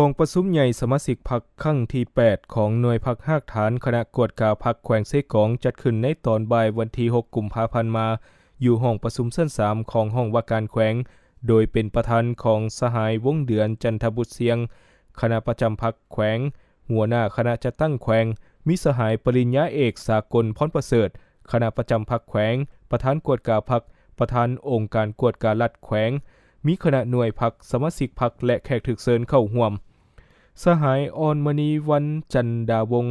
ກອງປະຊຸມໃຫຍ່ສະມາຊິກພັກຄັ້ງທີແປດ ຂອງໜ່ວຍພັກຮາກຖານຄະນະກວດກາພັກແຂວງເຊກອງ ຈັດຂຶ້ນໃນຕອນບ່າຍວັນທີຫົກ ກຸມພາ ຜ່ານມາ ຢູ່ຫ້ອງປະຊຸມຊັ້ນສາມ ຂອງຫ້ອງວ່າການແຂວງ ໂດຍເປັນປະທານຂອງສະຫາຍ ວົງເດືອນ ຈັນທະບຸດຊຽງ ຄະນະປະຈຳພັກແຂວງ, ຫົວໜ້າຄະນະຈັດຕັ້ງແຂວງ, ມີສະຫາຍປະລິນຍາເອກ ສາກົນ ພອນປະເສີດ ຄະນະປະຈຳພັກແຂວງ, ປະທານກວດກາພັກ, ປະທານອົງການກວດກາລັດແຂວງ, ມີຄະນະໜ່ວຍພັກ, ສະມາຊິກພັກ ແລະ ແຂກຖືກເຊີນເຂົ້າຮ່ວມ. ສະຫາຍ ອ່ອນມະນີວັນ ຈັນດາວົງ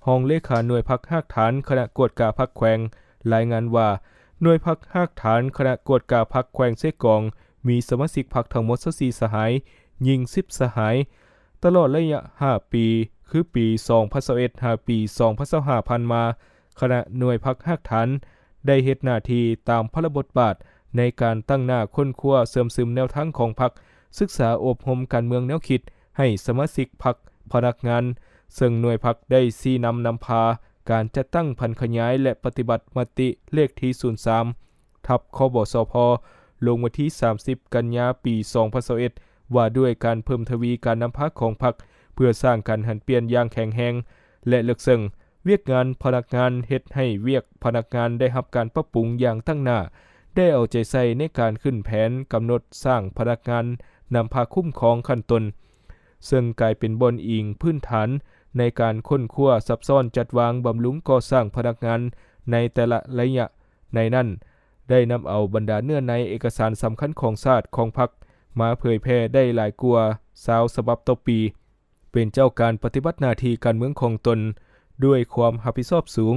ຮອງເລຂາໜ່ວຍພັກຮາກຖານຄະນະກວດກາພັກແຂວງ ລາຍງານວ່າ ໜ່ວຍພັກຮາກຖານຄະນະກວດກາພັກແຂວງເຊກອງ ມີສະມາຊິກພັກທັງໝົດຊາວສີ່ສະຫາຍ, ຍິງສິບສະຫາຍ. ຕະຫຼອດໄລຍະຫ້າປີ ຄືປີສອງພັນຊາວເອັດ ຫາປີສອງພັນຊາວຫ້າ ຜ່ານມາ, ຄະນະໜ່ວຍພັກຮາກຖານໄດ້ເຮັດໜ້າທີ່ຕາມພາລະບົດບາດໃນການຕັ້ງໜ້າຄົ້ນຄວ້າເຊື່ອມຊຶມແນວທາງຂອງພັກ, ສຶກສາອົບຮົມການເມືອງແນວຄິດໃຫ້ສະມາຊິກພັກ, ພະນັກງານ, ເຊິ່ງໜ່ວຍພັກໄດ້ຊີ້ນຳນຳພາການຈັດຕັ້ງຜັນຂະຫຍາຍ ແລະ ປະຕິບັດມະຕິເລກທີສູນສາມ ທັບ ຄບສພ ລົງວັນທີສາມສິບ ກັນຍາ ປີສອງພັນຊາວເອັດ ວ່າດ້ວຍການເພີ່ມທະວີການນຳພາຂອງພັກ ເພື່ອສ້າງການຫັນປ່ຽນຢ່າງແຂງແຮງ ແລະ ເລິກເຊິ່ງ. ວຽກງານພະນັກງານເຮັດໃຫ້ວຽກພະນັກງານໄດ້ຮັບການປັບປຸງຢ່າງຕັ້ງໜ້າ, ໄດ້ເອົາໃຈໃສ່ໃນການຂຶ້ນແຜນກຳນົດສ້າງພະນັກງານນຳພາຄຸ້ມຄອງຂັ້ນຕົ້ນ, ເຊິ່ງກາຍເປັນບ່ອນອີງພື້ນຖານໃນການຄົ້ນຄວ້າ, ຊັບຊ້ອນ, ຈັດວາງ, ບຳລຸງ, ກໍ່ສ້າງພະນັກງານໃນແຕ່ລະໄລຍະ. ໃນນັ້ນໄດ້ນຳເອົາບັນດາເນື້ອໃນເອກະສານສຳຄັນຂອງຊາດ, ຂອງພັກ ມາເຜີຍແຜ່ໄດ້ຫຼາຍກວ່າຊາວສະບັບຕໍ່ປີ. ເປັນເຈົ້າການປະຕິບັດໜ້າທີ່ການເມືອງຂອງຕົນດ້ວຍຄວາມຮັບຜິດຊອບສູງ,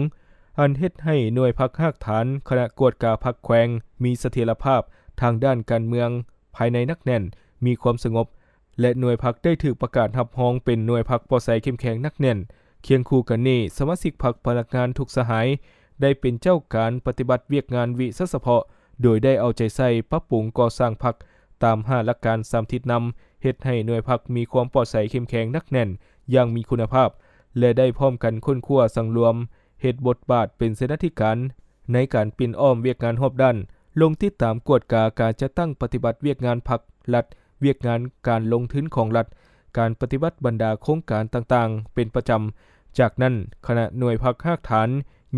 ອັນເຮັດໃຫ້ໜ່ວຍພັກຮາກຖານຄະນະກວດກາພັກແຂວງມີສະຖຽນລະພາບທາງດ້ານການເມືອງພາຍໃນໜັກແໜ້ນ, ມີຄວາມສະຫງົບ ແລະ ໜ່ວຍພັກໄດ້ຖືກປະກາດຮັບຮອງເປັນໜ່ວຍພັກປອດໃສເຂັ້ມແຂງໜັກແໜ້ນ. ຄຽງຄູ່ກັນນີ້, ສະມາຊິກພັກພະນັກງານທຸກສະຫາຍໄດ້ເປັນເຈົ້າການປະຕິບັດວຽກງານວິຊາສະເພາະ, ໂດຍໄດ້ເອົາໃຈໃສ່ປັບປຸງກໍ່ສ້າງພັກຕາມຫ້າຫຼັກການສາມທິດນຳ, ເຮັດໃຫ້ໜ່ວຍພັກມີຄວາມປອດໃສເຂັ້ມແຂງໜັກແໜ້ນຢ່າງມີຄຸນນະພາບ ແລະ ໄດ້ພ້ອມກັນຄົ້ນຄວ້າສັງລວມ, ເຮັດບົດບາດເປັນເສນາທິການໃນການປິ່ນອ້ອມວຽກງານຮອບດ້ານ, ລົງຕິດຕາມກວດກາການຈັດຕັ້ງປະຕິບັດວຽກງານພັກລັດ, ວຽກງານການລົງທຶນຂອງລັດ, ການປະຕິບັດບັນດາໂຄງການຕ່າງໆເປັນປະຈຳ. ຈາກນັ້ນ, ຄະນະໜ່ວຍພັກຮາກຖານ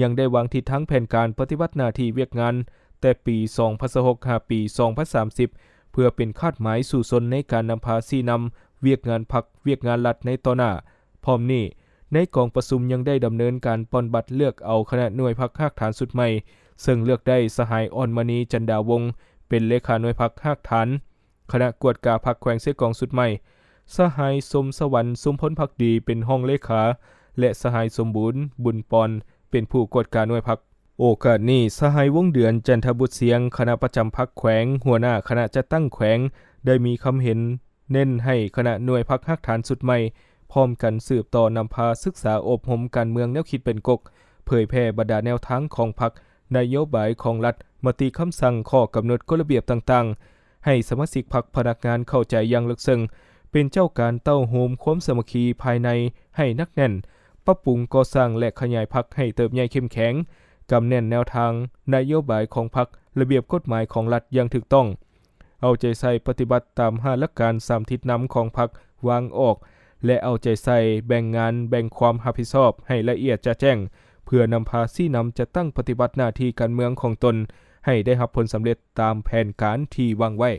ຍັງໄດ້ວາງທິດທາງແຜນການປະຕິບັດໜ້າທີ່ວຽກງານແຕ່ປີສອງພັນຊາວຫົກ ຫາປີສອງພັນສາມສິບ ເພື່ອເປັນຄາດໝາຍສູ້ຊົນໃນການນຳພາຊີ້ນຳວຽກງານພັກ, ວຽກງານລັດໃນຕໍ່ໜ້າ. ພ້ອມນີ້, ໃນກອງປະຊຸມຍັງໄດ້ດຳເນີນການປ່ອນບັດເລືອກເອົາຄະນະໜ່ວຍພັກຮາກຖານຊຸດໃໝ່, ເຊິ່ງເລືອກໄດ້ສະຫາຍ ອ່ອນມະນີ ຈັນດາວົງ ເປັນເລຂາໜ່ວຍພັກຮາກຖານ ຄະນະກວດກາພັກແຂວງເຊກອງຊຸດໃໝ່, ສະຫາຍ ສົມສະຫວັນ ຊຸມພົນພັກດີ ເປັນຮອງເລຂາ ແລະ ສະຫາຍ ສົມບູນ ບຸນປອນ ເປັນຜູ້ກວດກາໜ່ວຍພັກ. ໂອກາດນີ້, ສະຫາຍ ວົງເດືອນ ຈັນທະບຸດຊຽງ ຄະນະປະຈຳພັກແຂວງ, ຫົວໜ້າຄະນະຈັດຕັ້ງແຂວງ ໄດ້ມີຄຳເຫັນເນັ້ນໃຫ້ຄະນະໜ່ວຍພັກຮາກຖານຊຸດໃໝ່ ພ້ອມກັນສືບຕໍ່ນຳພາສຶກສາອົບຮົມການເມືອງແນວຄິດເປັນກົກ, ເຜີຍແຜ່ບັນດາແນວທາງຂອງພັກ, ນະໂຍບາຍຂອງລັດ, ມະຕິຄຳສັ່ງ, ຂໍ້ກຳນົດ, ກົດລະບຽບຕ່າງໆ ໃຫ້ສະມາຊິກພັກ, ພະນັກງານເຂົ້າໃຈຢ່າງເລິກເຊິ່ງ, ເປັນເຈົ້າການເຕົ້າໂຮມຄວາມສາມັກຄີພາຍໃນໃຫ້ໜັກແໜ້ນ, ປັບປຸງກໍ່ສ້າງ ແລະ ຂະຫຍາຍພັກໃຫ້ເຕີບໃຫຍ່ເຂັ້ມແຂງ, ກຳແໜ້ນແນວທາງນະໂຍບາຍຂອງພັກ, ລະບຽບກົດໝາຍຂອງລັດຢ່າງຖືກຕ້ອງ, ເອົາໃຈໃສ່ປະຕິບັດຕາມຫ້າຫຼັກການສາມທິດນຳຂອງພັກວາງອອກ ແລະ ເອົາໃຈໃສ່ແບ່ງງານ, ແບ່ງຄວາມຮັບຜິດຊອບໃຫ້ລະອຽດຈະແຈ້ງ, ເພື່ອນຳພາຊີ້ນຳຈັດຕັ້ງປະຕິບັດໜ້າທີ່ການເມືອງຂອງຕົນໃຫ້ໄດ້ຮັບຜົນສຳເລັດຕາມແຜນການທີ່ວາງໄວ້.